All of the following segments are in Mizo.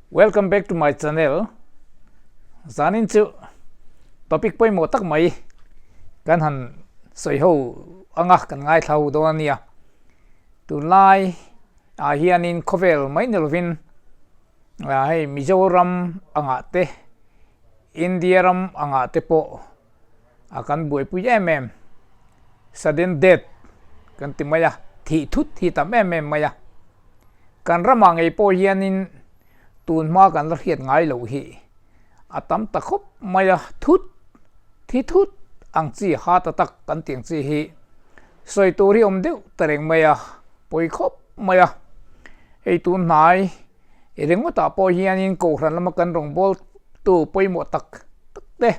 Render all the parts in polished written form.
Welcome back to my channel zanin chu topic pawimawh tak mai kan han sawi ho anga kan ngaithla ho dawn ania tunlai ah hianin khawvel mai ni lovin hei Mizoram angah te India ram angah te pawh a kan buaipui em em sudden death kan ti mai a thih thut hi tam em em mai a kan ramah ngei pawh hianin tun hma kan la hriat ngai loh hi a tam ta khawp mai a thut thi thut ang chi heart attack kan tih ang chi hi sawi tur hi awm deuh ta reng mai a pawi khawp mai a hei tun hnai ringawtah pawh hianin kohhran lama kan rawngbâwl tu pawimawh tak tak te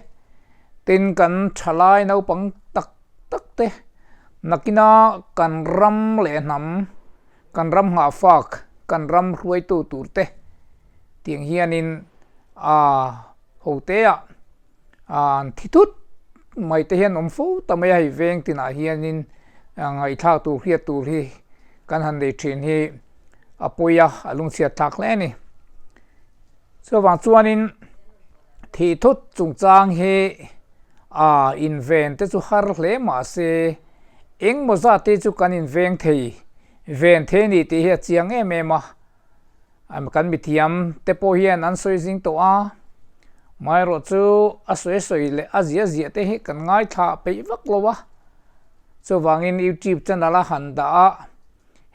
tin kan thalai naupang tak tak te nakina kan ram leh hnam kan ram nghahfak kan ram hruaitu tur te tiang hianin aa hote ah an thi thut mai te hian awm fo ta mai a hei veng tinah hianin ngaihthlak tur hriat tur hi kan han nei thin hi a pawi a a lungchhiat thlak hle a ni. Chuvang chuanin thih thut chungchang hi a inven te chu har hle mah se engmaw zat te chu kan inveng thei ven thei a ni tih hi a chiang em em a, kan mithiam te pawh hian an sawi zing tawh a, amaherawh chu a sawi sawi leh a ziah ziah te hi kan ngaithla peih vak lo a, chuvangin youtube channel a han dah a.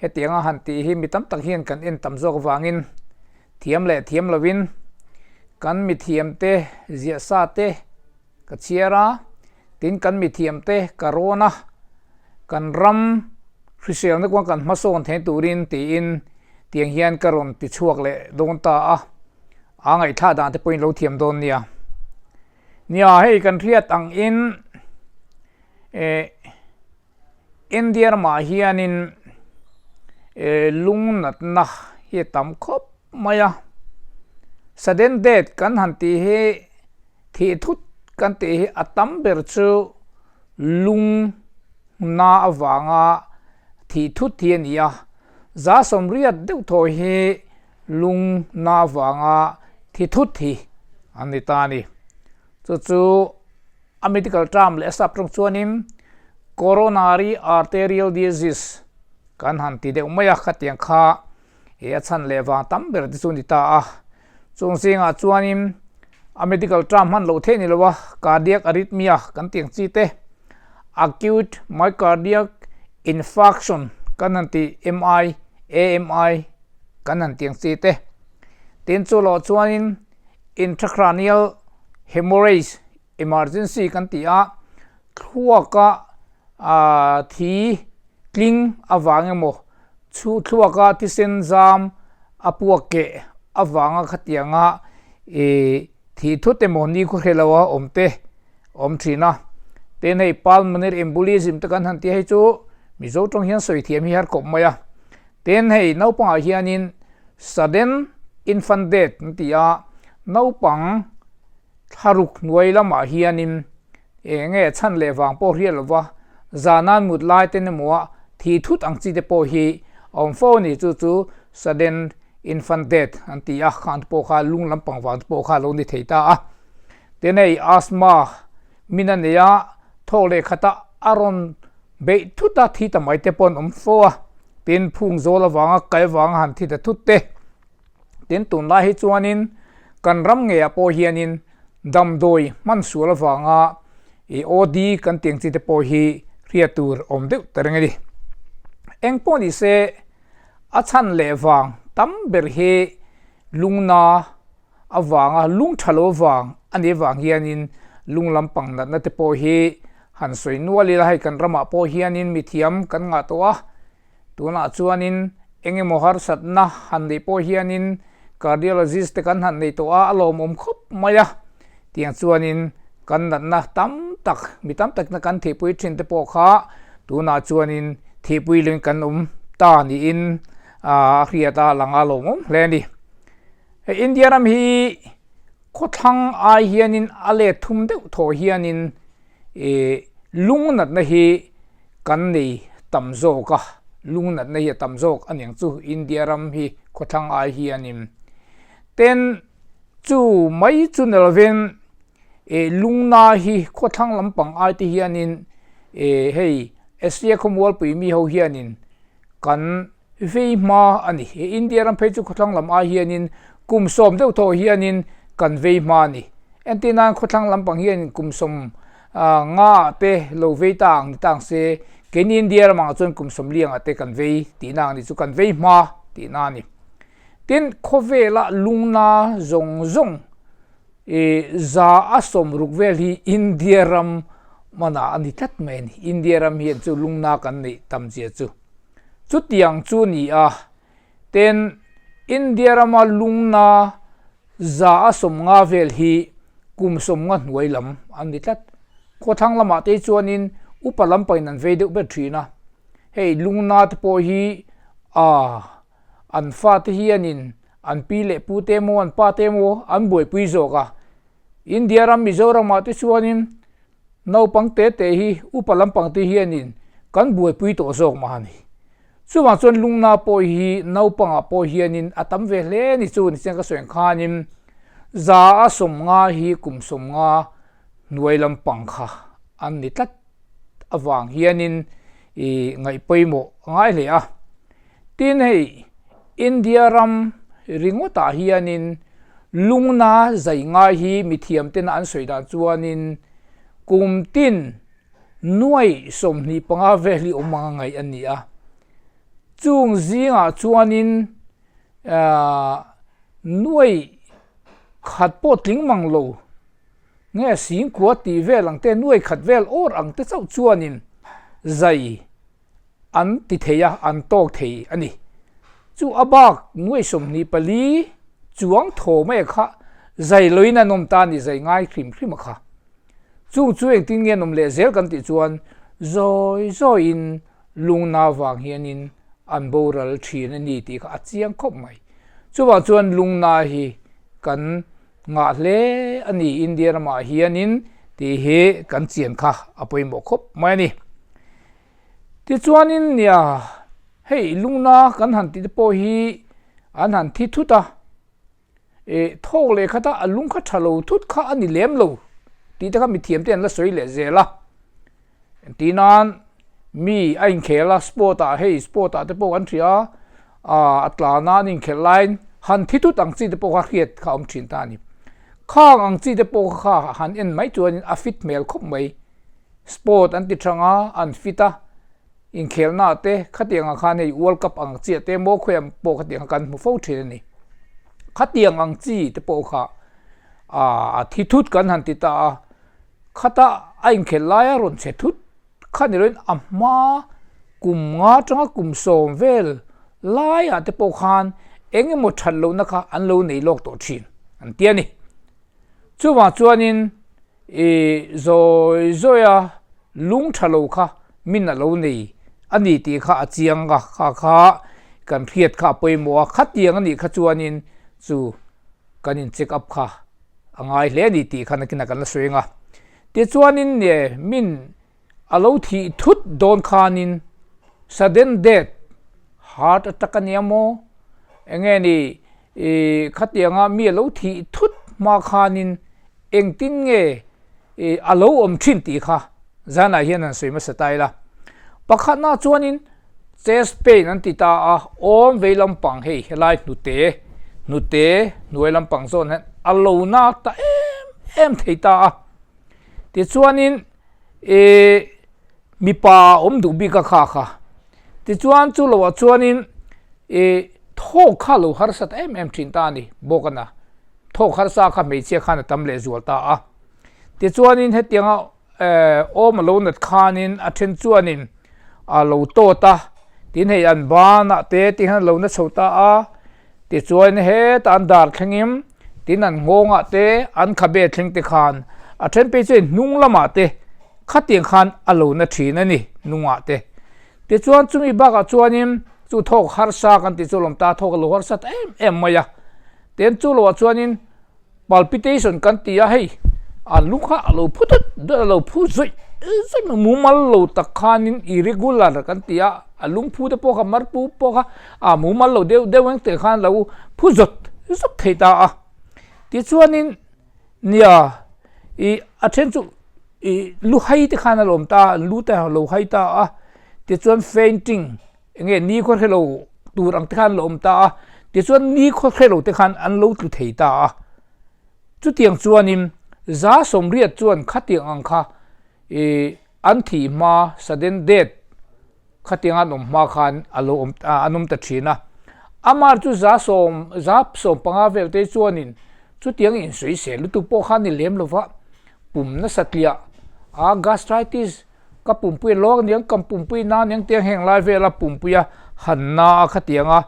Hetianga han tih hi mi tam tak hian kan en tam zawk avangin thiam leh thiam lovin kan mithiam te ziah sa te ka chhiar a, tin kan mithiam te ka rawn a, kan ram hriselna kawng kan hmasawn thei turin tiin tiang hian ka rawn ti chhuak leh dawn ta a, a ngaihthla dan te pawhin lo thiam dawn nia. Nia hei kan hriat ang in eh. India ramah hianin lung natna hi a tam khawp mai a, sudden death kan han tih hi thih thut kan tih hi a tam ber chu lung na avanga thih thut hi a ni a, za sawmriat deuh thaw hi lung na avanga thi thut hi an ni ta a ni. Chu chu. A medical term leh a sap tawng chuanin coronary arterial disease kan han ti deuh mai a, khatiang kha he a chhan leh vang tam ber te chu a ni ta a. Chung zingah chuanin a medical term hman loh theih ni lo a, cardiac arrhythmia kan tih ang chi te, acute myocardial infarction kan han tih MI, AMI kan han tih ang chi te, tin chu loh chuanin intracranial hemorrhage emergency kan ti a, thluaka thi tling avang emaw chhu thluaka thisen zam a puak keh avanga khatianga ih thih thut emaw ni khaw hre lo a awm te awm thin a, tin hei pulmonary embolism te kan han tih hei chu Mizo tawng hian sawi thiam hi har khawp mai a, tin hei naupangah hianin sudden infant death an ti a, naupang Thlaruk hnuai lamah hianin eng nge chhan leh vang pawh hriat lova zahnan mut lai te emaw a thi thut ang chi te pawh hi a awm fo a ni. Chu chu sudden infant death an ti a, khang te pawh kha lung lampang vang te pawh kha a lo ni thei ta a. Tin hei asthma min a nei a, thawk leh khata a rawn beih thut a, thi ta mai te pawh an awm fo a. Tin phung zawl avanga kai avanga han thi ta thut te. Tin, tunlai hi chuanin kan ram ngeiah pawh hianin damdawi hman sual avanga i OD kan tih ang chi te pawh hi hriat tur awm deuh ta reng a ni. Eng pawh ni se a chhan leh vang tam ber hi lungna avanga lung tha lo vang a nih avang hianin lung lampang natna te pawh hi han sawi nual ila hei kan ramah pawh hianin mithiam kan ngah tawh a. Tunah chuanin eng emaw harsatna han neih pawh hianin cardiologist te kan han nei tawh a, a lawmawm khawp mai a. Tiang chuanin kan natna tam tak, mi tam takna kan thihpui thin te pawh kha tunah chuanin thihpui leng kan awm ta niin a hriat a, lang a lawmawm hle a ni. Hei India ram hi khawthlang ai hianin a let thum deuh thaw hianin Ih lung natna hi kan nei tam zawk a, lung natna hi a tam zawk a niang chu India ram hi khawthlang ai hianin. Ten chu mai chu ni lovin eh lungna hi khawthlang lampang ai te hianin eh hei Asia khawmualpui mi ho hianin kan vei hma a ni. He India ram phei chu khawthlang lam ai hianin kum sawm deuh tawh hianin kan vei hma a ni. Entir nan khawthlang lampang hianin kum sawm nga ah te lo vei ta ang ni ta ang se, keini India ramah chuan kum sawmliang ah te kan vei tihna ang ni chu kan vei hma tihna a ni. Tin, khawvela lungna zawng zawng za a sawmruk vel hi India ram manah a ni tlat mai a ni. India ram hian chu lungna kan neih tam zia chu. Chutiang chu ni a, tin India rama lungna za a sawmnga vel hi kum sawmnga hnuai lam an ni tlat. Khawthlang lamah te chuanin upa lampangin an vei deuh ber thin a, hei lungna te pawh hi a An fate hianin an pi leh pu te emaw an pa te emaw an buaipui zawk a. India ram Mizoramah te chuanin naupang te te hi upa lampang te hianin kan buaipui tawh zawk mah a ni. Chuvang chuan lungna pawh hi naupangah pawh hianin a tam ve hle a ni chu ni chiang ka sawi ang khanin za a 50 hi kum 50 hnuai lampang kha an ni tlat avang hianin ih ngaih pawimawh a ngai hle a. Tin hei India ram ringawtah hianin lungna zai ngai hi mithiam tena an sawi dan chuanin kum tin nuai 25 vel hi awm anga ngaih a ni a. Chung zingah chuanin nuai khat pawh tling mang lo nge singkua tih vel ang te nuai khat vel awr ang te chauh chuanin zai an ti thei a, an tawk thei a ni. Chu a bak nuai 24 chuang thaw mai kha zai loin an awm ta a ni, zai ngai hrim hrim a kha. Chung chu engtin nge an awm leh zel kan tih chuan zawi zawiin lungna vang hianin an boral thin a ni tih kha a chiang khawp mai. Chuvang chuan lungna hi kan ngah hle a ni India ramah hianin tih hi kan chian kha a pawimawh khawp mai a ni. Tichuanin nia hei lungna kan han tih te pawh hi an han thi thut a, eh thawk leh khat a a lung kha tha lo thut kha a ni lem lo tih te kha mithiam te an la sawi leh zel a. Engtin nan mi a inkhel a sport ah hei sport ah te pawh kan hria a a tlan a an inkhelh laiin han thi thut ang chi te pawh kha hriat kha a awm thin ta a ni. Khang ang chi te pawh kha han en mai chuanin a fit hmel khawp mai. Sport an ti thang a, an fit a, inkhelhna te khatiang ang khan hei World Cup ang chiah te maw khawi ang pawh khatiang kha kan hmu fo thin a ni. Khatiang ang chi te pawh kha a thi thut kan han ti ta a, khata a inkhelh laia rawn chhe thut kha ni loin a hma kum nga atanga kum 10 vel laiah te pawh khan eng emaw that lohna kha an lo nei lawk tawh thin an ti a ni. Chuvang chuanin I zawi zawi a, lung tha lo kha min a lo nei a ni tih kha a chiang a, kha kha kan hriat kha a pawimawh a, khatiang a nih kha chuanin chu kan in check up kha a ngai hle a ni tih kha nakinah kan la sawi ang a. Tichuanin ne min A lo thih thut dawn khanin sudden death, heart attack a nia maw? Enge ni i khatianga mi a lo thih thut hma khanin engtin nge i a lo awm thin tih kha zanah hian han sawi hmasa ta ila. Pakhatna chuanin chest pain an ti ta a, awm vei lampang hei helai hnute hnute hnuai lampang zawn hian a lo na ta em em thei ta a. Tichuanin Ih mipa awm duh bik a kha kha. Tichuan chu loah chuanin ih thawk kha lo harsa ta em em thin ta a ni bawk a na. Thawk harsa kha hmeichhia khan a tam leh zual ta a. Tichuanin hetianga eh awm a lo nat khanin a then chuanin a lo tawt a, tin hei an banah te ti hian a lo na chho ta a. Tichuan hetah an dar thlengin tin an nghawngah te an khabe thleng te khan a then phei chuan hnung lamah te khatiang khan a lo na thin a ni hnungah te. Tichuan chumi bakah chuanin chu thawk harsa kan tih chu lawm ta thawk a lo harsa ta em em mai a. Tin chu loah chuanin Palpitation kan ti a hei a lu kha a lo phu dut dut a lo phu zawih zawih mai mumal lo tak khanin irregular kan ti a a lungphu te pawh kha marpu pawh kha a mumal lo deuh deuh ang tih khan lo phu zawt zuk thei ta a. Tichuanin nia ih a then chu ih lu hai te khan a lawm ta a, lu te a lo hai ta a, tichuan fainting eng nge ni khaw hrelo tur ang te khan a lo awm ta a, tichuan ni khaw hrelo te khan an lo tlu thei ta a. Chutiang chuanin 80% chuan khatiang ang kha ih an thih hma sudden death Khatiang an awm hma khan a lo awm an awm ta thin a. Amar chu 10%, 15% vel te chuanin chutiang insawisel lutuk pawh kha a ni lem lo va, pum nasa tliah a gastritis ka pumpui a lawk aniang ka pumpui na aniang tiang heng lai vela pumpui a han na a khatianga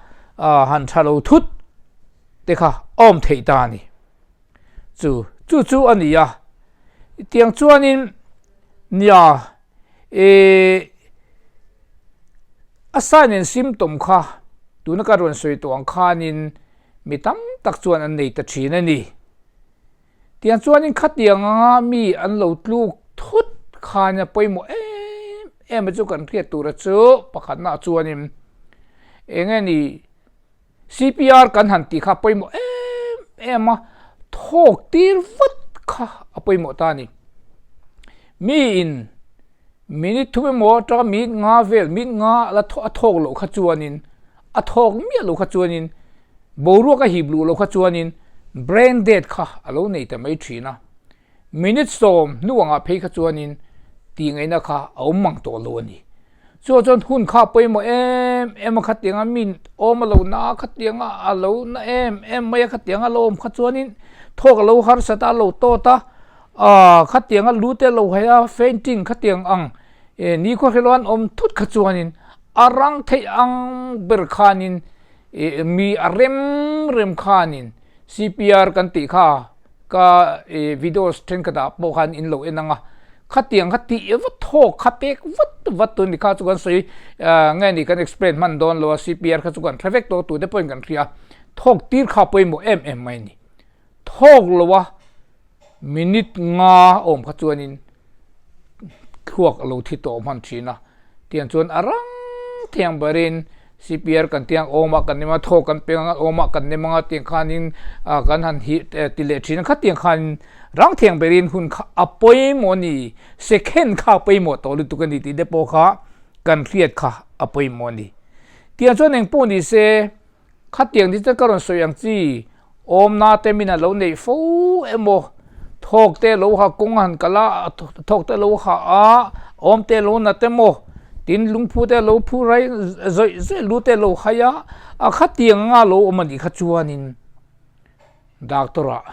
han tha lo thut te kha a awm theih ta a ni. Chu chu chu a ni a, tiang chuanin nia Ih, a sign and symptom kha tuna ka rawn sawi tawh ang khanin mi tam tak chuan an nei ta thin a ni. Tiang chuanin khatiang anga mi an lo tluk thut khan a pawimawh em em a chu kan hriat tura chu pakhatnaah chuanin eng nge ni CPR kan han tih kha a pawimawh em em a, thawk tir vat kha a pawimawh ta a ni. Miin minute thum emaw atanga minute nga vel, minute nga la a thawk loh kha chuanin, a thawk miah loh kha chuanin, boruak a hip luh loh kha chuanin brain dead kha a lo nei ta mai thin a. Minute 10 hnu angah phei kha chuanin tih ngaihna kha a awm mang tawh lo a ni. Chuah chuan hun kha a pawimawh em em a, khatianga mi awm a lo na a, khatianga a lo na em em mai a, khatianga a lo awm kha chuanin thawk a lo harsat a, a lo tawt a, aaa khatianga lu te a lo hai a, fainting khatiang ang eh nikhua hrelo an awm thut kha chuanin a rang theih ang ber khanin eh mi a rem rem khanin CPR kan tih kha Ka videos thenkhatah pawh khan in lo en ang a, khatiang kha tih vat thawk kha pek vat vat tur ni kha chu kan sawi nge ni kan explain hman dawn lo a, CPR kha chu kan hre vek tawh a tute pawhin kan hria a, thawk tir kha pawimawh em em mai a ni. Thawk lo a minute nga awm kha chuanin thluak a lo thi tawh hman thin a, Tiang chuan a rang thiang berin CPR kan tiang awm a kan nem a, thaw kan peng anga awm a kan nem anga tiang khanin kan han hi ti leh thin a, khatiang khanin rang thiang berin hun kha a pawimawh a ni, second kha a pawimawh tawh lutuk a ni tih te pawh kha kan hriat kha a pawimawh a ni. Tiang chuan engpawh ni se Khatiang ni te ka rawn sawi ang chi, awmna te min a lo neih fo emaw, thawk te lo ha kawng a han kal a, thawk te lo ha a, awm te lo nat emaw, tin lungphu te lo phu rai zawih zawih lu te lo hai a, a khatiang anga lo awm a nih kha chuanin doctor ah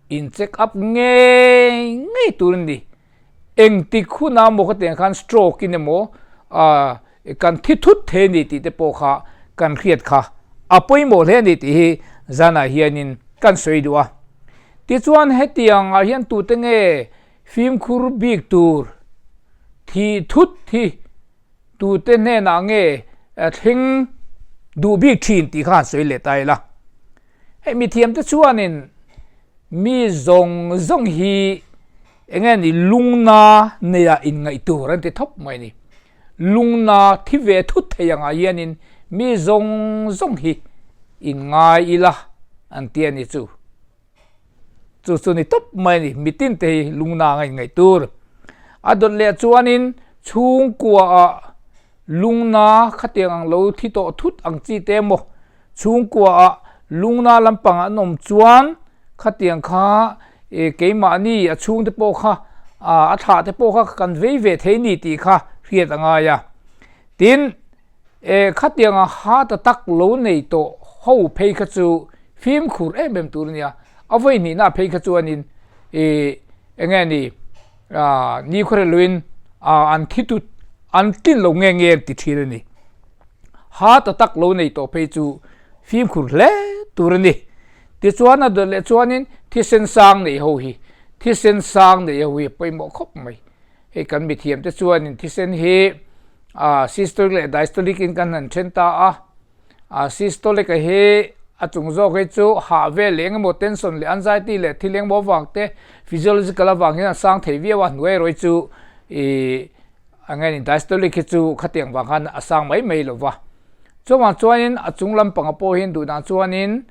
in check up ngei ngei tur a ni. Engtik hunah maw khatiang khan stroke in emaw ah kan thi thut thei a ni tih te pawh kha kan hriat kha a pawimawh hle a ni tih hi zanah hianin kan sawi duh a. Tichuan hetiang ah hian tute nge fimkhur bik tur thih thut hi tute hnenah nge thleng duh bik thin tih kha han sawi leh ta ila. Hei mithiamte chuanin mi zawng zawng hi eng nge ni lungna neia inngaih tur an ti thawp mai a ni. Lungna thi ve thut thei angah hianin mi zawng zawng hi inngai ila an ti a ni chu. Chu chu ni tawp mai a ni, mitin te hi lungna anga inngaih tur. A dawt leh chuanin chhungkuaah lungna khatiang ang lo thi tawh thut ang chi te emaw Chhungkuaah lungna lampang an awm chuan khatiang kha keimahni a chhungte pawh kha a thlah te pawh kha kan vei ve thei ni tih kha hriat a ngai a. Tin, khatianga heart attack lo nei tawh ho phei kha chu fimkhur em em tur a nia. A vawi hnihna phei kha chuanin eng nge ni nikhawreluin an thi tut an tlin lo nge nge ti thin a ni. Heart attack lo nei tawh phei chu fimkhur hle tur a ni. Tichuan a dawt leh chuanin thisen sang nei ho hi, thisen sang nei ho hi a pawimawh khawp mai. Hei kan mithiam te chuanin thisen hi systolic leh diastolic in kan han then ta a, systolic a hi a chung zawk hi chu hah vel leh engemaw tension leh anxiety leh thil engemaw avang te physiological avang hian a sang thei viau a, hnuai erawh hi chu ih A nge ni diastolic hi chu khatiang vang khan a sang mai mai lo va. Chuvang chuanin a chung lampanga pawh hian duh dan chuanin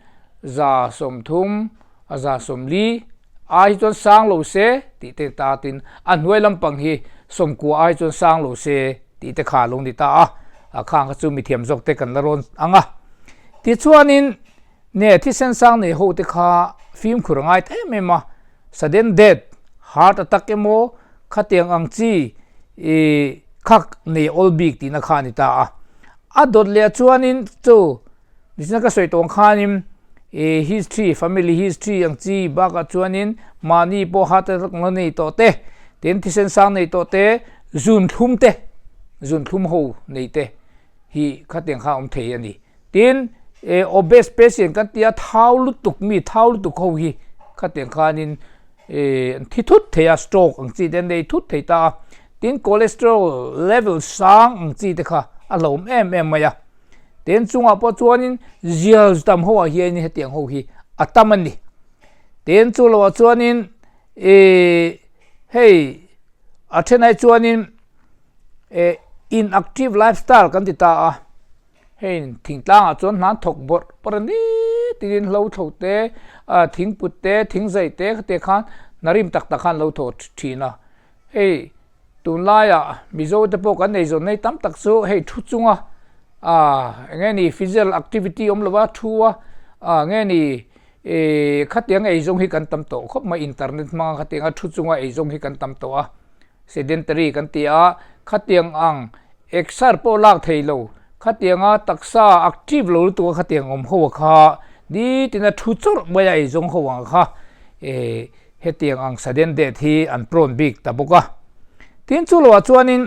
130 a 40 ai hi chuan sang lo se tih te ta tin a hnuai lampang hi 90 ai chuan sang lo se tih te kha a lo ni ta a, a khang kha chu mithiam zawk te kan la rawn ang a. Tichuanin ne thisen sang nei ho te kha fimkhur a ngai ta em em a, sudden death, heart attack emaw khatiang ang chi ih khak nei awl bik tihna kha a ni ta a. A dawt leh chuanin chu Nichina ka sawi tawng khanin ih history, family history ang chi bakah chuanin mahni pawh heart attack la nei tawh te, tin thisen sang nei tawh te, zun thlum te, zun thlum ho nei te hi khatiang kha a awm thei a ni. Tin ih obese patient kan tia thau lutuk mi thau lutuk ho hi khatiang khanin ih an thi thut thei a, stroke ang chi te an nei thut thei ta a, tin cholesterol level sang ang chi te kha a hlauhawm em em mai a. Tin chungah pawh chuanin zial tam ho ah hianin hetiang ho hi a tam a ni. Tin chu loah chuanin ih hei a thenah chuanin eh inactive lifestyle kan ti ta a, hei thingtlangah chuan hna an thawk bawrh bawrh a ni tiin hlo thlo te ah thingput te thingzai te khatiang khan hna rim tak tak khan an lo thawh thin a, hei. Tunlaiah Mizo te pawh kan eizawn nei tam tak chu hei thu chunga ah eng nge ni physical activity awm lova thu a ah nge ni ih khatiang eizawng hi kan tam tawh khawp mai internet hmanga khatianga thu chunga eizawng hi kan tam tawh a sedentary kan ti a khatiang ang exer pawh lak thei lo khatianga taksa active lo lutuk a khatiang awm ho kha nitina thu chawrh mai a eizawng ho ang kha ih Hetiang ang sudden death hi an prone bik ta bawk a. Tin chu loah chuanin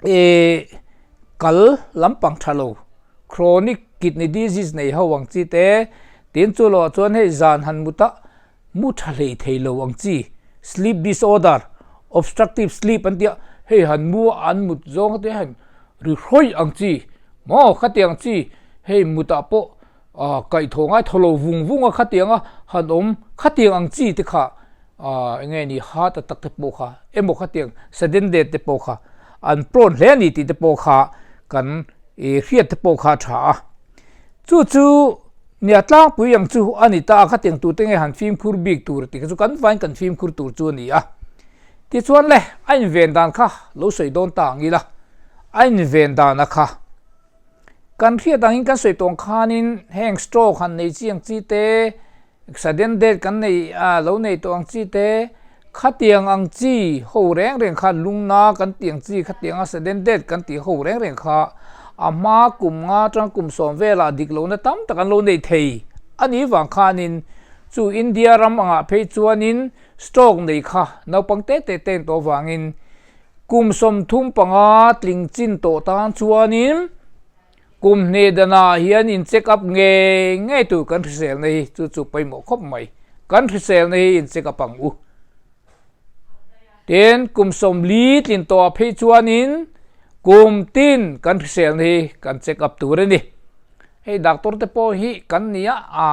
ih kal lampang tha lo, chronic kidney disease nei ho ang chi te, tin chu loah chuan hei zan han mut a, mu tha hlei thei lo ang chi, sleep disorder, obstructive sleep an tia, hei han mu a an mut zawng te han ri hrawih ang chi, maw khatiang chi hei mutah pawh Ah, kaihthawh ngai thaw lo vung vung a khatiang a han awm khatiang ang chi te kha ah eng nge ni heart attack te pawh kha emaw khatiang sudden death te pawh kha an prone hle a ni tih te pawh kha kan ih hriat te pawh kha a tha a. Chu chu nia tlangpui ang chu a ni ta a khatiang tur te nge han fimkhur bik tur tih kha chu kan vain kan fimkhur tur chu a ni a. Tichuan le a inven dan kha lo sawi dawn ta ang ila a inven dan a kha. Kan hriat angin kan sawi tawng khanin heng stroke han nei chi ang chi te, sudden death kan nei a lo nei tawh ang chi te, khatiang ang chi ho reng reng kha lungna kan tih ang chi khatianga sudden death kan tih ho reng reng kha a hma kum nga atang kum sawm velah dik lohna tam tak an lo nei thei a nih vang khanin chu India ram angah phei chuanin stroke nei kha naupang te te te tawh vangin Kum 35 tling chin tawh tan chuanin kum hnih danah hian in check up ngei ngei tur kan hriselna hi chu chu pawimawh khawp mai. Kan hriselna hi in check up ang u. Tin, kum 40 tlin tawhah phei chuanin kum tin kan hriselna hi kan check up tur a ni. Hei doctor te pawh hi kan nia a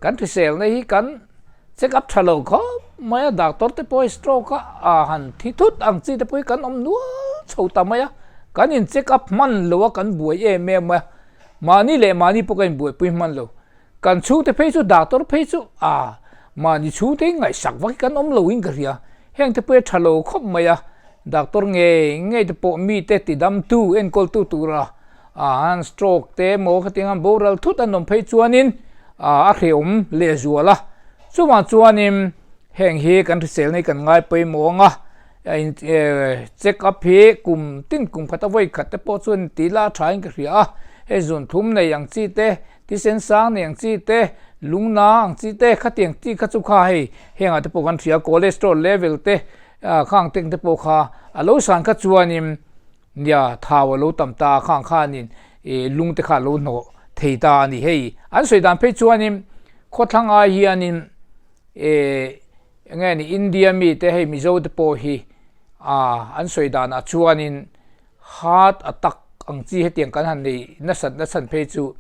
kan hriselna hi kan check up tha lo khawp mai a doctor te pawh hi stroke a a han thi thut ang chi te pawh hi kan awm nual chho ta mai a kan in check up hman lo a kan buai em em mai a mahni leh mahni pawh kan inbuaipui hman lo kan chhungte phei chu doctor phei chu a mahni chhungte hi ngaihsak vak hi kan awm lo in ka hria heng te pawh hi a tha lo khawp mai a doctor ngei ngei te pawh mite tidamtu enkawltu tura A han stroke te emaw khatiang an boral thut an awm phei chuanin a hrehawm lehzual a. Chuvang chuanin heng hi kan hriselna hi kan ngai pawimawh ang a, check up hi kum tin kum khat a vawi khat te pawh chuan tih la tha in ka hria a. Hei zun thum nei ang chi te, thisen sang nei ang chi te, lungna ang chi te khatiang chi kha chu kha hei hengah te pawh kan hria cholesterol level te khang teng te pawh kha a lo san kha chuanin Nia, thau a lo tam ta a, khang khanin ih lung te kha a lo hnawh thei ta a ni. Hei, an sawi dan phei chuanin khawthlang ai hianin ih eng nge ni India mi te hei Mizo te pawh hi ah an sawi danah chuanin heart attack ang chi hetiang kan han nei nasat nasat phei chu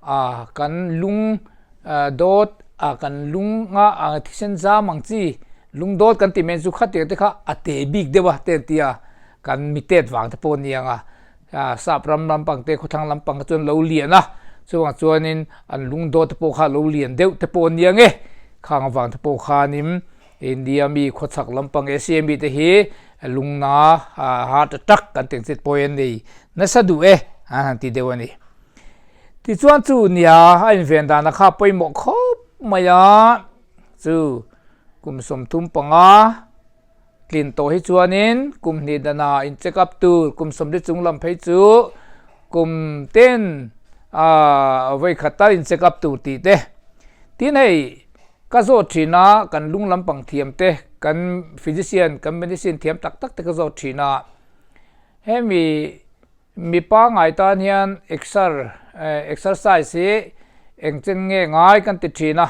ah kan lung dawt ah kan lunga ah thisen zam ang chi lung dawt kan tih mai chu khatiang te kha a te bik deuh a te an ti a. Kan mitet vang te pawh a ni ang a, sap ram lampang te khawthlang lampang te chuan lo lian a, Chuvang chuanin an lungdawt te pawh kha a lo lian deuh te pawh a nia nge, khang avang te pawh khanin India mi khawchhak lampang Asia mi te hi lungna heart attack kan tih ang chi pawi an nei nasa duh e an han ti deuh a ni. Tichuan chu nia a inven dana kha pawimawh khawp mai a, chu kum 35 tlin tawh hi chuanin kum hnih dana in check up tur kum 40 chung lam phei chu kum ten ah vawi khat tal in check up tur tih te. Tin hei ka zawt thin a, kan lung lampang thiam te, kan physician, kan medicine thiam tak tak te ka zawt thin a, hemi Mi pangngai tan hian exer exercise hi eng chen nge ngai kan ti thin a,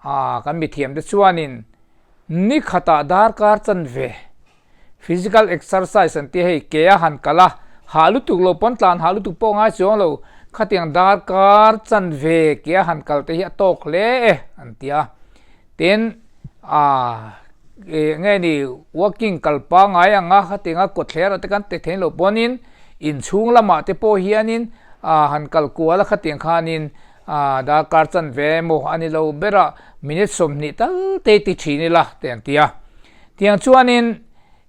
ah kan mithiam te chuanin ni khatah darkar chanve physical exercise an tih hei ke a han kal a, hah lutuk lo pawn tlan hah lutuk pawh ngai chuang lo khatiang darkar chanve ke a han kal te hi a tawk hle e an ti a. Tin, ah nge ni walking kal pangngai ang a, khatianga kawtthler ah te kan ti thei lo pawnin inchhung lamah te pawh hianin ah han kal kual a khatiang khanin ah darkar chanve emaw a ni lo ber a minute 20 tal te ti thin ila te an ti a. Tiang chuanin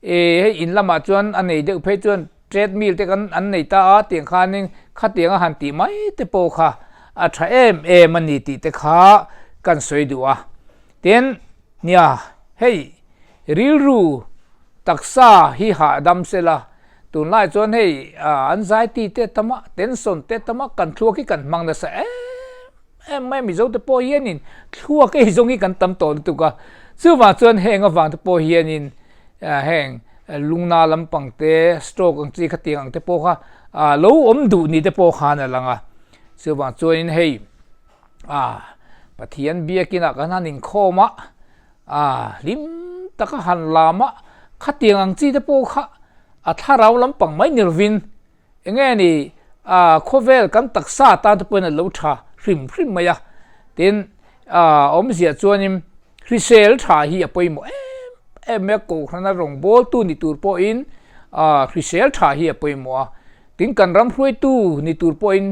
ih hei in lamah chuan a nei deuh phei chuan Treadmill te kan an nei ta a tiang khanin khatiang a han tih mai te pawh kha a tha em em a ni tih te kha kan sawi duh a. Tin, nia hei rilru taksa hi hahdam sela tunlai chuan hei anxiety te tam a, tension te tam a, kan thluak hi kan hmang nasa em em mai a, Mizo te pawh hianin thluak ei zawng hi kan tam tawh lutuk a, chuvang chuan heng avang te pawh hianin Heng lungna lampang te, stroke ang chi khatiang ang te pawh kha lo awm duh ni te pawh khan a lang a. Chuvang chuanin hei Pathian biakinah kan han inkhawm a, hlim taka han lam a, khatiang ang chi te pawh kha a thlarau lampang mai ni lovin Enge ni a khawvel kan taksa tan te pawhin a lo tha hrim hrim mai a, tin a awmzia chuanin hrisel tha hi a pawimawh em em mai a, kohhrana rawngbawltu ni tur pawhin a hrisel tha hi a pawimawh a, tin kan ram hruaitu ni tur pawhin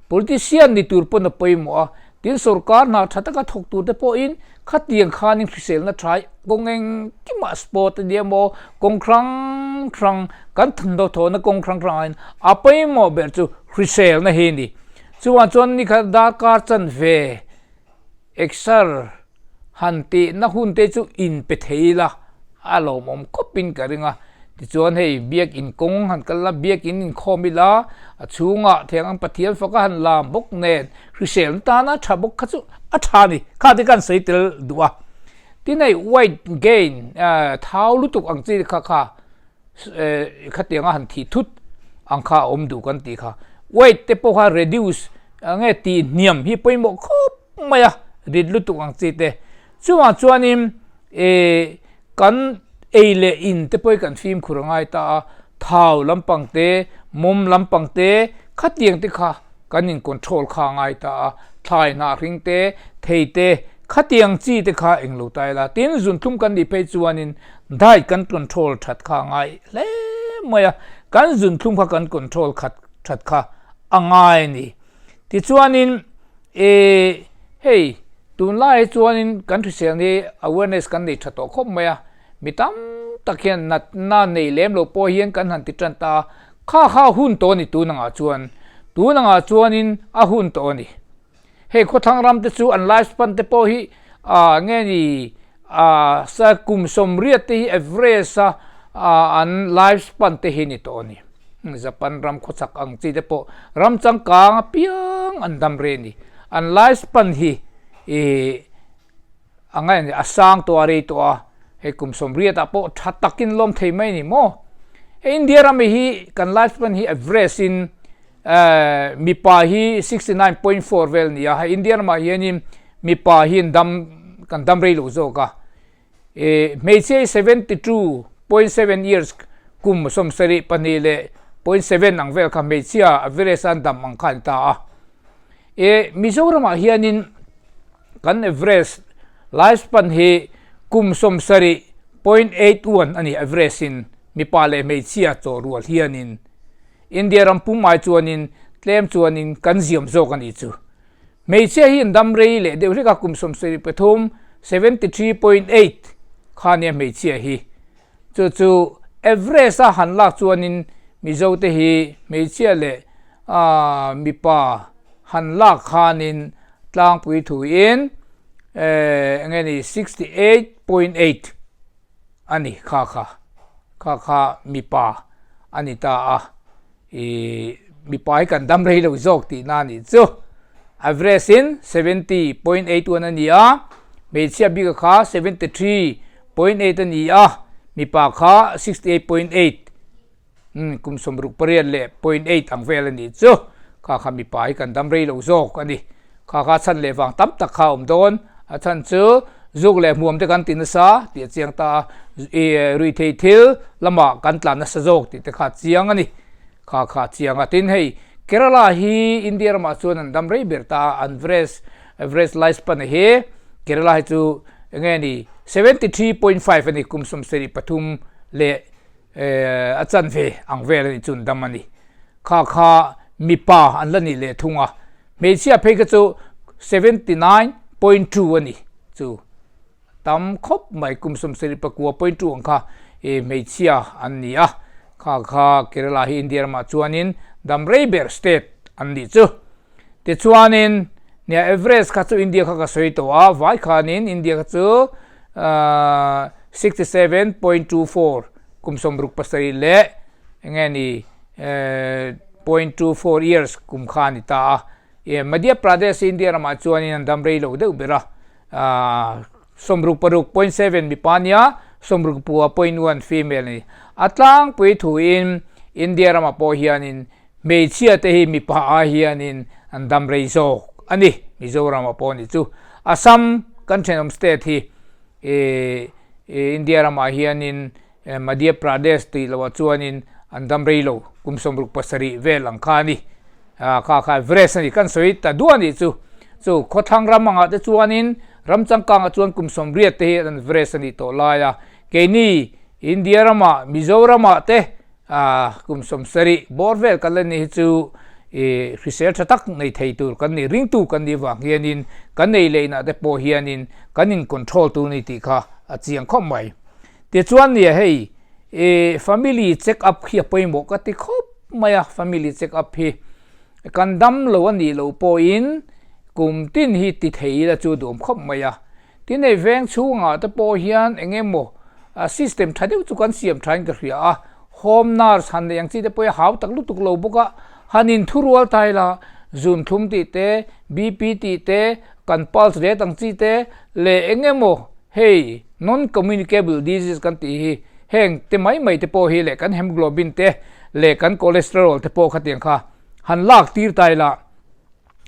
politician ni tur pawn a pawimawh a, Tin, sorkar hna tha taka thawk tur te pawhin khatiang khanin hriselna tha hi kawng engkimah sport a nia maw, kawng hrang hrang kan thawhna kawng hrang hrangah hian a pawimawh ber chu hriselna hi a ni. Chuvang chuan ni khat darkar chanve exer han tihna hun te chu inpe thei ila a lawmawm khawpin ka ring a. Tichuan hei biakin kawng han kal la, biakin inkhawm ila a chhungah theng ang Pathian faka han lam bawk nen hriselna tana tha bawk kha chu a tha a ni. Kha te khan sawi tel duh a. Tin hei weight gain thau lutuk ang chi kha kha khatianga han thih thut ang kha a awm duh kan tih kha. Weight te pawh kha reduce nge tih hniam hi pawimawh khawp mai a, rit lutuk ang chi te. Chuvang chuanin ih kan ei leh in te pawh hi kan fimkhur a ngai ta a, thau lampang te, mawm lampang te khatiang te kha kan in control kha a ngai ta a, thlai hnah hring te, thei te khatiang chi te kha englo ta ila. Tin, zunthlum kan nih phei chuanin diet kan control that kha a ngai hle mai a, kan zunthlum kha kan control khat that kha a ngai a ni. Tichuanin ih hei tunlai hi chuanin kan hrisel hi awareness kan nei tha tawh khawp mai a, mi tam tak hian natna nei lem lo pawh hian kan han ti tan ta a, kha kha a hun tawh a ni tun angah chuan, tun angah chuanin a hun tawh a ni. Hei khawthlang ram te chu an life span te pawh hi ah nge ni ah sa kum 80 te hi average a an life span te hi ni tawh a ni. Japan ram khawchhak ang chi te pawh ram changkang apiang an dam rei a ni. An life span hi ih a ngaih a ni a sang tawh a rei tawh a, hei kum 80 ah pawh tha takin lawm thei mai a ni maw. Hei India ram hi kan life span hi average in mipa hi 69.4 vel a ni a, hei India ramah hianin mipa hi an dam kan dam rei lo zawk a. Hmeichhia hi 72.7 years kum 72 leh 0.7 ang vel kha hmeichhia average a an dam ang kha a ni ta a. Mizoramah hianin kan average life span hi kum 70.81 a ni average in mipa leh hmeichhia chaw rual hianin India ram pum ai chuanin tlem. tlem chuanin kan ziam zawk a nih chu. Hmeichhia hi an dam rei leh deuh hlek a, kum 73, 73.8, kha nia hmeichhia hi. Chu chu average a han lak chuanin Mizo te hi hmeichhia leh mipa han lak khanin tlangpui thuin enge ni 68.8 a ni kha kha kha kha mipa a ni ta a ih mipa hi kan dam rei lo zawk tihna a nih chu average in 70.81 a ni a hmeichhia bik kha 73.8 a ni a mipa kha 68.8 Umm kum 68 leh point eight ang vel a nih chu. Kha kha mipa hi kan dam rei lo zawk a ni. Kha kha chhan leh vang tam tak kha a awm dawn. A chhan chu zuk leh hmuam te kan ti nasa tih a chiang ta a, ih ruihthei thil lamah kan tlan nasa zawk tih te kha a chiang a ni. Kha kha a chiang a. Tin hei Kerala hi India ramah chuan an dam rei ber ta a, an average average life span hi Kerala hi chu enge ni 73.5 a ni kum 73 leh A chanve ang vel a nih chu an dam a ni. Kha kha mipa an la nih leh thung a, hmeichhia phei kha chu 79.2 a ni chu tam khawp mai kum 79.2 ang kha hmeichhia an ni a, kha kha Kerala hi India ramah chuanin dam rei ber state an nih chu. Tichuanin nia average kha chu India kha ka sawi tawh a, vai khanin India kha chu 67.24 kum 67 leh enge ni 0.24 years kum kha a ni ta a. Madhya Pradesh India ramah chuanin an dam rei lo deuh ber a, 66.7 mipa nia, 61.1 female a ni. A tlangpui thuin India ramah pawh hianin Hmeichhia te hi mipa ai hianin an dam rei zawk a ni. Mizoram ah pawh a ni chu. Assam kan thenawm state hi India ramah hianin Madhya Pradesh tih loh ah chuanin an dam rei lo kum 67 vel ang kha a ni. Kha kha average a ni. Kan sawi ta duah a nih chu. Chu khawthlang ram angah te chuanin ram changkang ah chuan kum 80 te hi an average a nih tawh lai a. Keini India ramah Mizoram ah te Kum 70 bawr vel kan la ni hi chu i hrisel tha tak nei thei tur kan ni, ringtu kan nih vang hianin kan nei leh inah te pawh hianin kan in control tur ni tih kha a chiang khawp mai. Tichuan nia hei i family check up khi a pawimawh ka ti khawp mai a, family check up hi kan dam lo a nih loh pawhin kum tin hi ti thei ila chu duhawm khawp mai a. Tin hei veng chhungah te pawh hian eng emaw system tha deuh chu kan siam thain ka hria a, home nurse han neih ang chi te pawh hi hau tak lutuk lo bawk a, han inthurual ta ila zun thlum tih te, BP tih te, kan pulse rate ang chi te leh eng emaw hei non communicable disease kan tih hi heng te mai mai te pawh hi leh kan hemoglobin te leh kan cholesterol te pawh khatiang kha han lak tir ta ila.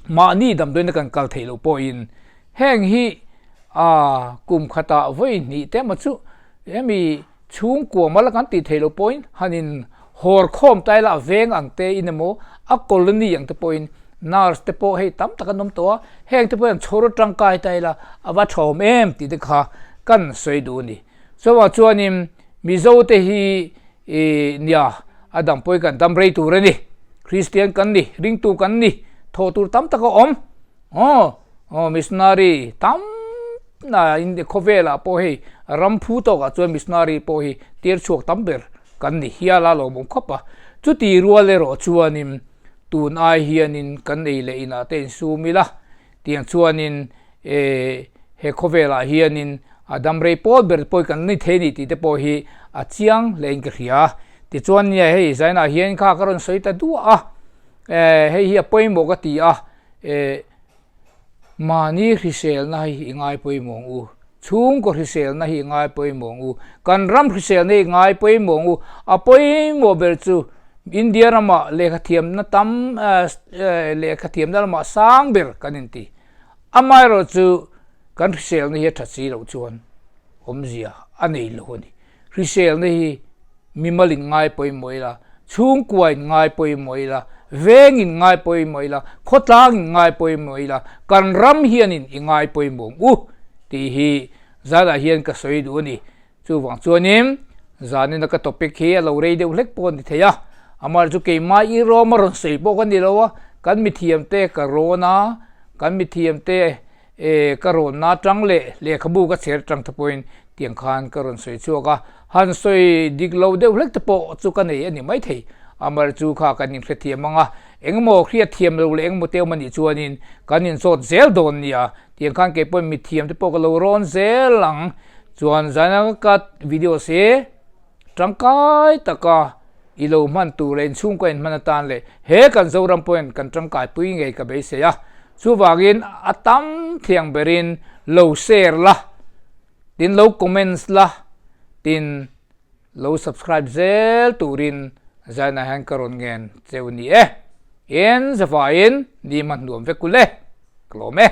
Mahni damdawiina kan kal theih loh pawhin heng hi a kum khatah vawi hnih te emaw chu hemi chhungkua mala kan tih theih loh pawhin han in hawr khawm ta ila a veng ang te in emaw a colony ang te pawhin nurse te pawh hei tam tak an awm tawh a, heng te pawh hian chhawr atangkai ta ila a va thawm em tih te kha kan sawi duh a ni. Chuvang chuanin Mizo te hi I nia, a dang pawhin kan dam rei tur a ni. Kristian kan ni, ringtu kan ni, thawh tur tam tak a awm. Aw, aw, missionary tam na in khawvelah pawh hei ram phu tawkah chuan missionary pawh hi tir chhuak tam ber kan ni hial a lawmawm khawp a. Chuti rual erawh chuanin tun ai hianin kan ei leh inah te insum ila, Tiang chuanin e he khawvelah hianin a dam rei pawl ber pawh hi kan ni thei a ni tih te pawh hi a chiang hlein ka hria. Tichuan nia hei zainah hian kha ka rawn sawi ta duah a, e hei hi a pawimawh ka ti a, e mahni hriselna hi i ngai pawimawh ang u, chhungkaw hriselna hi i ngai pawimawh ang u, kan ram hriselna hi i ngai pawimawh ang u, a pawimawh ber chu India ramah lehkhathiamna tam lehkhathiamna lamah sang ber kan inti. Amaherawh chu kan hriselna hi a tha si loh chuan awmzia a nei lo a ni. Hriselna hi mimal in ngai pawimawh ila, chhungkua in ngai pawimawh ila, veng in ngai pawimawh ila, khawtlang in ngai pawimawh ila, kan ram hianin i ngai pawimawh ang u tih hi zanah hian ka sawi duh a ni. Chuvang chuanin zanina ka topic hi a lo rei deuh hlek pawh a ni thei a, amaherawhchu keimah i rawm a rawn sawi pawh ka ni lo a, Kan mithiamte ka rawn a, kan mithiamte ka rawnna atang leh lehkhabu ka chher atang te pawhin tiang khan ka rawn sawi chhuak a, han sawi dik lo deuh hlek te pawh chu ka nei a ni maithei. Amar chu kha kan inhrethiam ang a, engemaw hriatthiam lo leh engemaw te awm a nih chuanin kan inzawt zel dawn nia, tiang khan kei pawhin mithiam te pawh ka lo rawn zel ang. Chuan zaina ka video se tangkai taka i lo hman tur leh inchhungkaw inhman atan leh he kan Zoram pawhin kan tangkaipui ngei ka beisei a. Chuvangin a tam thiang berin lo share la, tin lo comments la, tin lo subscribe zel turin zainah hian ka rawn ngen cheu ni e. In zavaiin ni hman nuam vek u le. Ka lawm e.